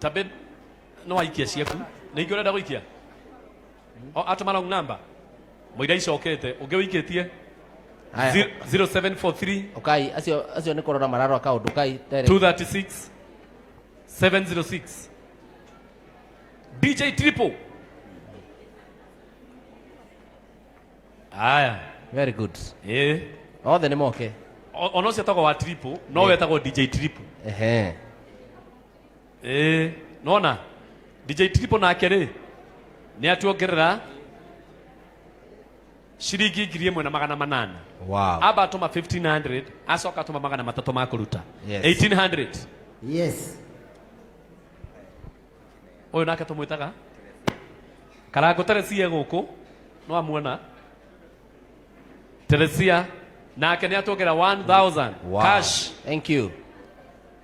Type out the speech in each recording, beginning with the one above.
Tabe no waikia ciaku. Nĩ ingĩ ũrenda gũikia? O atũma wrong number. Mũira icokete, ũngĩ ũikĩtie Haya. 0743 Ukai acio acio nĩ kũrora mararora kaũndũ kai direct. 236 706 DJ Triple. Aya. Very good. Eh. Othe nĩ moke. Ona ũcio etagwo wa Triple, no wetagwo DJ Triple. Ehe. Ĩĩ, nona DJ Triple nake rĩ nĩ atuongerera ciringi 1800. Wow. Amba atũma 1500 acoka atũma 300 ma kũruta. Yes. 1800. Yes. Ũyũ nake tũmwĩtaga Karango Teresia gũkũ no amuona Teresia nake nĩ atuongerera 1000 Wow. cash. Thank you.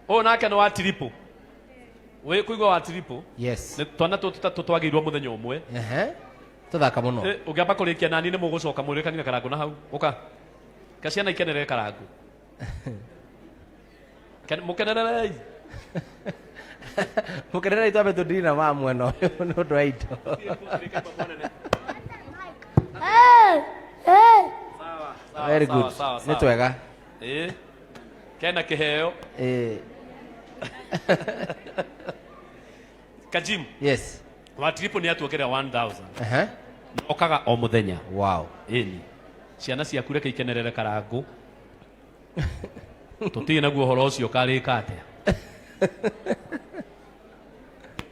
Ũyũ nake nĩ wa Triple. Wĩ kũigua wa Triple? Yes. Nĩ twana tũtũ tũtatũ twagĩirwo mũthenya ũmwe. Ehe. Tũthaka mũno. Eh, ũngĩamba kũrĩkia nani nĩ mũgũcoka mũrĩkanie karangu na hau ũka ka ciana ikenerere karangu Mũkenererei. Mũkenererei twambe tũndiri na ma mwena ũyũ nĩ ũndũ wa indo. Very good. Sawa, Nĩ sawa. twega. Eh, kena kĩheo. Eh, Kajim yes. Wa triple nĩ atuongerera 1000. Ehe. Okaga o mũthenya. Wow. Ĩni ciana ciaku reke ikenerere karangu tũtirĩ naguo ũhoro ũcio ũkarĩka atĩa.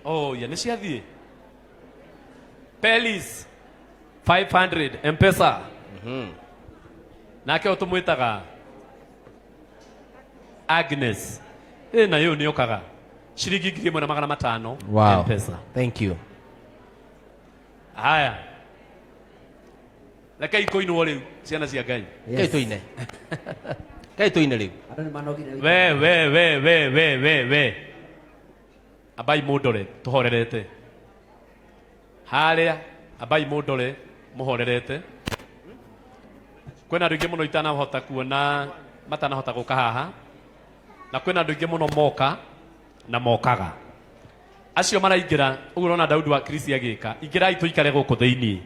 Oh ya nĩ ciathiĩ. Pelis 500 Mpesa. Nake ũyũ tũmwĩtaga Agnes. Ĩ nayo nĩ okaga ciringi 1500. Wow. Mpesa. Thank you. Haya, reke ikũinwo rĩu ciana cia Ngai. Kai tũine. Kai tũine rĩu. Andũ nĩ manogire. We we we we we we we ambai mũndore tũhorerete harĩa, ambai mũndore mũhorerete. Kwĩna andũ aingĩ mũno itanahota kuona matanahota gũka haha, na kwĩna andũ aingĩ mũno moka na mokaga acio maraingĩra ũguo ũrona Daudi wa Kristi agĩka. Ingĩrai tũikare gũkũ thĩinĩ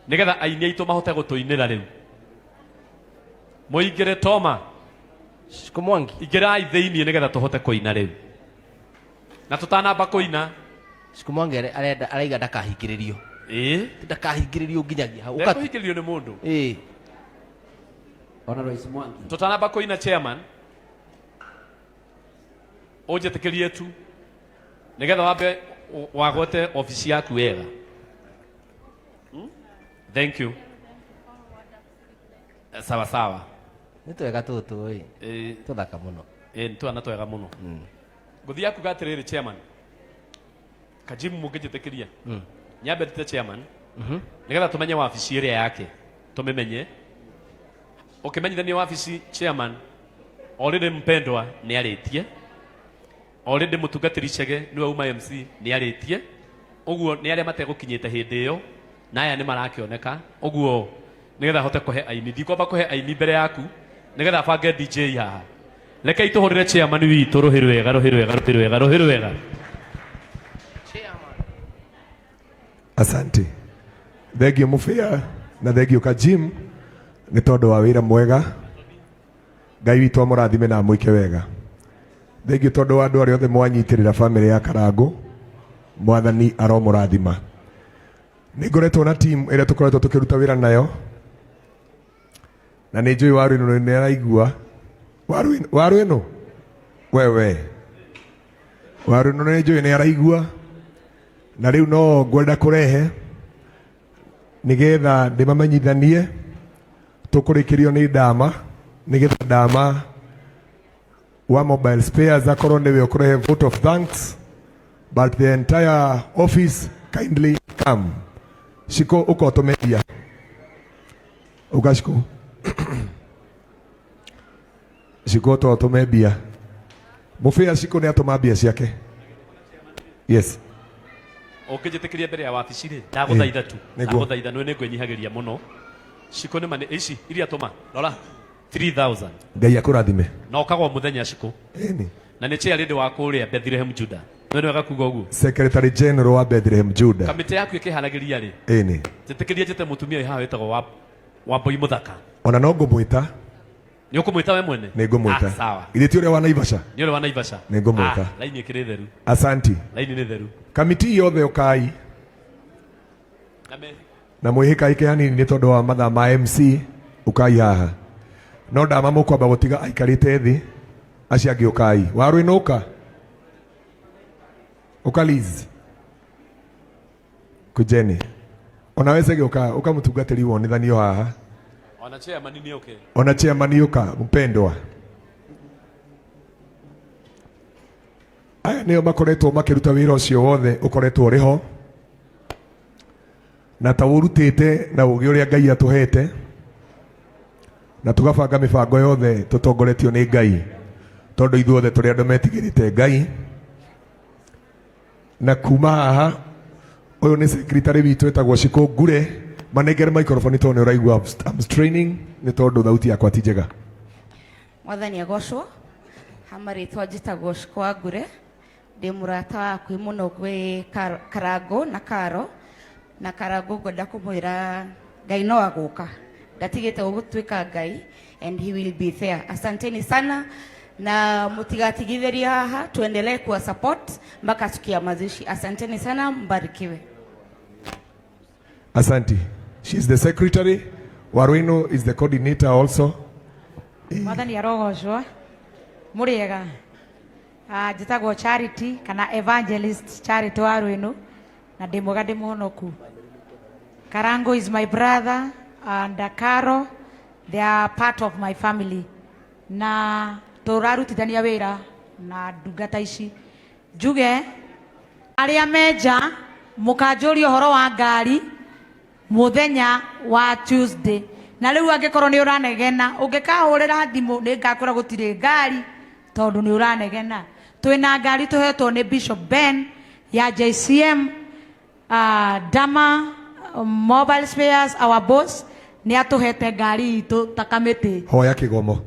nĩgetha aini aitũ mahote gũtũinĩra rĩu. Mũingĩre Toma. Shiko Mwangi. Ingĩrai thĩinĩ nĩgetha tũhote kũina rĩu, na tũtanamba kũina. Shiko Mwangi arenda araiga ndakahingĩrĩrio. Ĩĩ. Ndakahingĩrĩrio nginyagia hau. Ũka. Ndekũhingĩrĩrio nĩ mũndũ. Ĩĩ. Ona Royce Mwangi. Tũtanamba kũina, chairman, ũnjĩtĩkĩrie tu nĩgetha wambe wagwete obici yaku wega. Thank you. Sawa sawa. Nĩ twega tũtũ ĩ. Ĩĩ. Tũthaka mũno. Ĩĩ, nĩ twana twega mũno. Ngũthiaga kuga atĩrĩrĩ, chairman Kajimu, mũngĩnjĩtĩkĩria nyambe ndute chairman nĩgetha tũmenye wabici ĩrĩa yake, tũmĩmenye ũkĩmenyithania wabici. Chairman already mpendwa nĩ arĩtie already, mũtungatĩri Chege nĩwe uma MC nĩ arĩtie ũguo, nĩ arĩa mategũkinyĩte hĩndĩ ĩyo na aya nĩ marakĩoneka ũguo, nĩgetha hote kũhe aini. Ndikwamba kũhe aini mbere yaku nĩgetha bange DJ haha. Rekei tũhũrĩre chairman witũ rũhĩ rwega, rũhĩ rwega, rũhĩ rwega, rũhĩ rwega. Asante, thengio mũbĩa na thengio Kajim nĩ tondũ wa wĩra mwega. Ngai witũ amũrathime na amwĩke wega. Thengio tondũ wa andũ arĩa othe mwanyitĩrĩra bamĩrĩ ya Karangũ. Mwathani aromũrathima. Nĩ ngoretwo na team ĩrĩa tũkoretwo tũkĩruta wĩra nayo, na nĩ njũĩ waru ĩno nĩ araigua waru ĩno wewe waru ĩno nĩ njũĩ nĩ araigua, na rĩu no ngwenda kũrehe nĩgetha ndĩmamenyithanie tũkũrĩkĩrio nĩ ndama, nĩgetha ndama wa mobile spares akorwo nĩwe ũkũrehe vote of thanks, but the entire office kindly come. Shiko, ũkotũmeria uka. Shiko, Shiko, tũtũme mbia. Mũbĩa Shiko nĩ atũma mbia ciake. Yes. Ũngĩnjĩtĩkĩria mbere ya wabici rĩ, ndagũthaitha tu. Nĩguo. Ndagũthaitha nĩ ngwĩnyihagĩria mũno. Shiko nĩ ma nĩ ici iria tũma, rora, 3000. Ngai akũrathime. Na ũkagwo mũthenya, Shiko. Ĩni. Na nĩ chair lady wa kũrĩa Bethlehem Judah. Nĩ wega kuga ũguo. Secretary General wa Bethlehem Judah. Kamĩtĩ yaku ĩkĩharagĩria rĩ, Ĩni. Njĩtĩkĩria njĩte mũtumia wĩ haha wĩtagwo wa Wambui Mũthaka. Ona no ngũmwĩta. Nĩ ũkũmwĩta we mwene? Nĩ ngũmwĩta. Ah, sawa. Githĩ ti ũrĩa wa Naivasha? Nĩ ũrĩa wa Naivasha. Nĩ ngũmwĩta. Ah, laini ĩkĩrĩ theru. Asanti. Laini nĩ theru. Kamiti yothe ũkai Na me na mwĩhĩkaike hanini nĩ tondũ wa mathaa ma MC ũkai haha. No ndama mũkwamba gũtiga aikarĩte thĩ, acio angĩ ũkai. Warũĩno ũka. Ũka Liz. Kujeni. Ona we Sege ũka, ũka mũtungatĩri wonithanio haha. Ona chairman nĩ oke. Ona chairman ũka mpendwa. Aya nĩo makoretwo makĩruta wĩra ũcio wothe ũkoretwo ũrĩ ho na ta ũrutĩte na ũgĩ ũrĩa Ngai atũhete na tũgabanga mĩbango yothe tũtongoretio nĩ Ngai tondũ ithuothe tũrĩ andũ metigĩrĩte Ngai. Na kuma haha ũyũ nĩ secretary witũ wĩtagwo Shiko Ngure. Manengere microphone tondũ nĩ ũraigua I'm straining nĩ tondũ thauti yakwa ti njega. Mwathani agocwo. Hama rĩtwa njĩtagwo Shiko wa Ngure, ndĩ mũrata waku mũno gwĩ Karango na Karo na Karango. Ngwenda kũmwĩra Ngai no agũka, ndatigĩte gũtuĩka Ngai, and he will be there. Asanteni sana na mutigatigithĩrie haha, tuendelee kuwa support mpaka siku ya mazishi. Asanteni sana, mbarikiwe. Asante. She is the secretary. Waruino is the coordinator also. Mwathani arogocwo. Mũrĩega. Ah, njĩtagwo Charity kana Evangelist Charity wa Rwĩnũ na ndĩ mwega, ndĩ mũhonoku. Karango is my brother and Karo, they are part of my family na tũrarutithania wĩra na ndungata ici. Njuge arĩa menja mũkanjũria ũhoro wa ngari muthenya wa Tuesday, na rĩu angĩkorwo nĩ ũranegena ũngĩkahũrĩra thimũ nĩ ngakora gũtirĩ ngari tondũ nĩ ũranegena. Twĩna ngari tũhetwo nĩ Bishop Ben ya JCM, Dama Mobile Spares, our boss nĩ atũhete ngari itũ ta kamĩtĩ. Hoya Kĩgomo.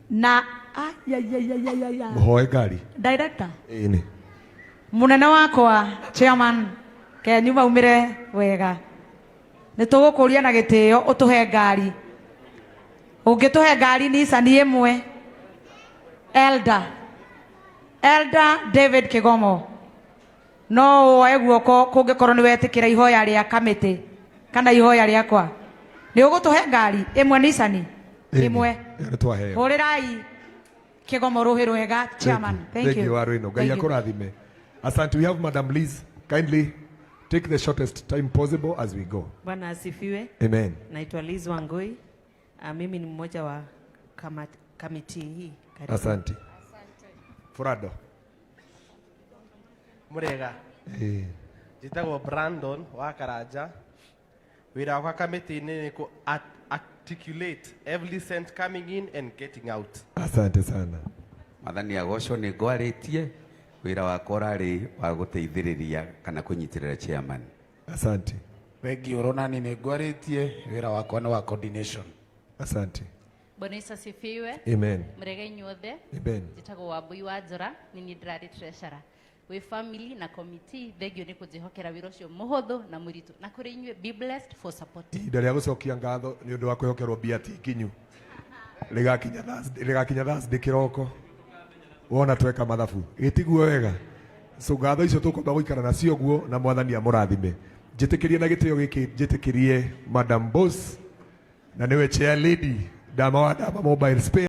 Na ah, ya, ya, ya, ya, ya, ya. Mũhoe ngari. Director. Ĩni. Munene wakwa chairman kenyu maumire wega, nĩ tũgũkũria na gĩtĩo ũtũhe ngari. Ũngĩtũhe ngari Nissan ĩmwe, Elder David Kigomo no woe guoko kũngĩkorwo nĩ wetĩkĩra ihoya rĩa kamĩtĩ kana ihoya rĩakwa, nĩ ũgũtũhe ngari ĩmwe Nissan ĩmwe. Ĩyo nĩ twaheo. Hũrĩrai Kigomo rũhĩ rwega, chairman. Thank Thank you. you. Waruino. Ngai Thank you. akũrathime. Asante. We have Madam Liz. Kindly take the shortest time possible as we go. Bwana asifiwe. Amen. Naitwa Liz Wangui. Mimi ni mmoja wa kamiti hii. Karibu. Asante. Furado. Murega. Njĩtagwo Brandon wa Karanja. Wĩra wakwa kamĩtĩ-inĩ nĩ kũ articulate every cent coming in and getting out. Asante sana. Mwathani agocwo. Nĩ ngwarĩtie, wĩra wakwa ũrarĩ wa gũteithĩrĩria kana kũnyitĩrĩra chairman. Asante. Thengiũ ronani, nĩ ngwarĩtie, wĩra wakwa nĩ wa coordination. Asante. Bwana Yesu asifiwe. Amen. Mrega inyuothe. Amen. Njĩtagwo Wambui wa Njora, nĩ niĩ ndĩrarĩ treasurer. Wĩ family na committee, thengio nĩ kũnjĩhokera wĩra ũcio mũhũthũ na mũritũ. Na kũrĩ inyuĩ, be blessed for supporting. Ihinda rĩa gũcokia ngatho nĩ ũndũ wa kwĩhokerwo mbia ti ikinyu, rĩgakinya Thursday, rĩgakinya Thursday kĩroko wona tweka mathabu gĩtiguo wega. So ngatho icio tũkwamba gũikara nacio guo na Mwathani amũrathime. Njĩtĩkĩrie na gĩtĩo gĩkĩ njĩtĩkĩrie Madam Boss, na nĩwe chair lady, Dama wa Dama Mobile Space.